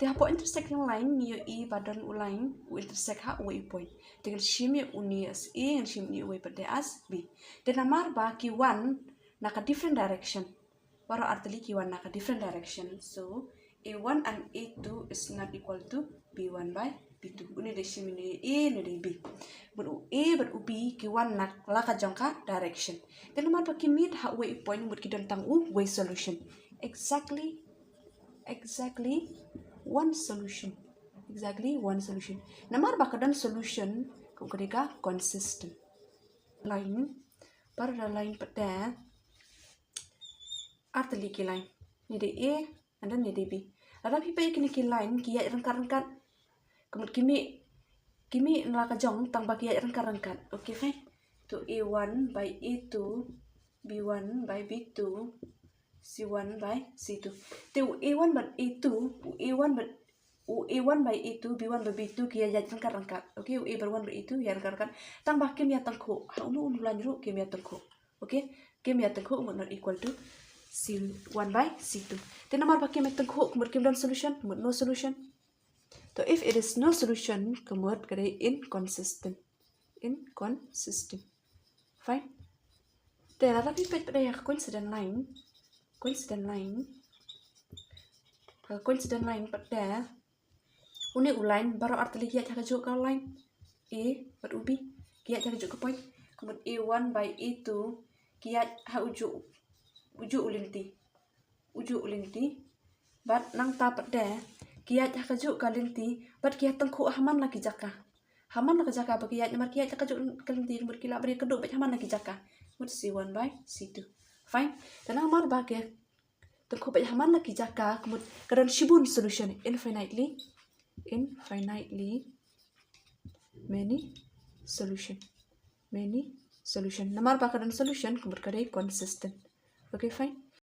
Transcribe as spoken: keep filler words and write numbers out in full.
Te hapoh intersecting line ngi ïohi ba don u line u intersect ha uwei u point. Te ngan shim ïa une as A, ngan shim ïa uwei pat de as B. Te namar ba ki wan na ka different direction. Baroh artylli ki wan na ka different direction. So A one and A two is not equal to B one by B two. Une dei shim, une A, une dei B. Bad u A bad u B ki wan na la ka jong ka direction. Te namar ba ki meet ha uwei u point, mut ki don tang uwei solution. Exactly, exactly one solution. Exactly one solution. Namar ba ka don solution, ka dei ka consistent. Line, baroh da line pat de artylli ki line. Une dei A, and then une dei B. Lada phi peit kine ki line ki ïaid ryngkat ryngkat. Ka mut ki mih, ki mih na la ka jong tang ba ki ïaid ryngkat ryngkat. Okay, fine. To A one by A two, B one by B two, C one by C two. Te u A one bad A two, u A one bad, u A one by A two, B one by B two ki ïaid ryngkat ryngkat. Okay, u A bad one bad A two ïaid ryngkat ryngkat. Tang ba kim ïa tyngkhuh. Ha uno uno line ruh kim ïa tyngkhuh. Okay, kim ïa tyngkhuh, mut not equal to C one by C two. Te namar ba kim ïa tyngkhuh, ka mut kim don solution, mut no solution. To if it is no solution, ka mut ka dei inconsistent. Inconsistent. Fine. Te lada phi peit pat de ïa ka coincident line. Coincident line. Ka coincident line pat de, une u line baroh artylli ki ïaid ha kajuh ka line. A bad u B ki ïaid ha kajuh ka point. Ka mut A one by A two ki ïaid ha ujuh, ujuh u lynti. Ujuh u lynti. Bad nangta pat de ki ïaid ha kajuh ka lynti, bad ki ïa tyngkhuh ha man la ki jaka. Ha man la ki jaka ba ki ïaid, namar ki ïaid ha kajuh ka lynti, mut ki lah ban ïa kynduh beit ha man la ki jaka. Mut C one by C two. Fine. Te namar ba ki tyngkhuh beit ha man la ki jaka, ka mut ka don shibun solution, infinitely, infinitely many solution. Many solution. Namar ba ka don solution, ka mut ka dei consistent. Okay, fine.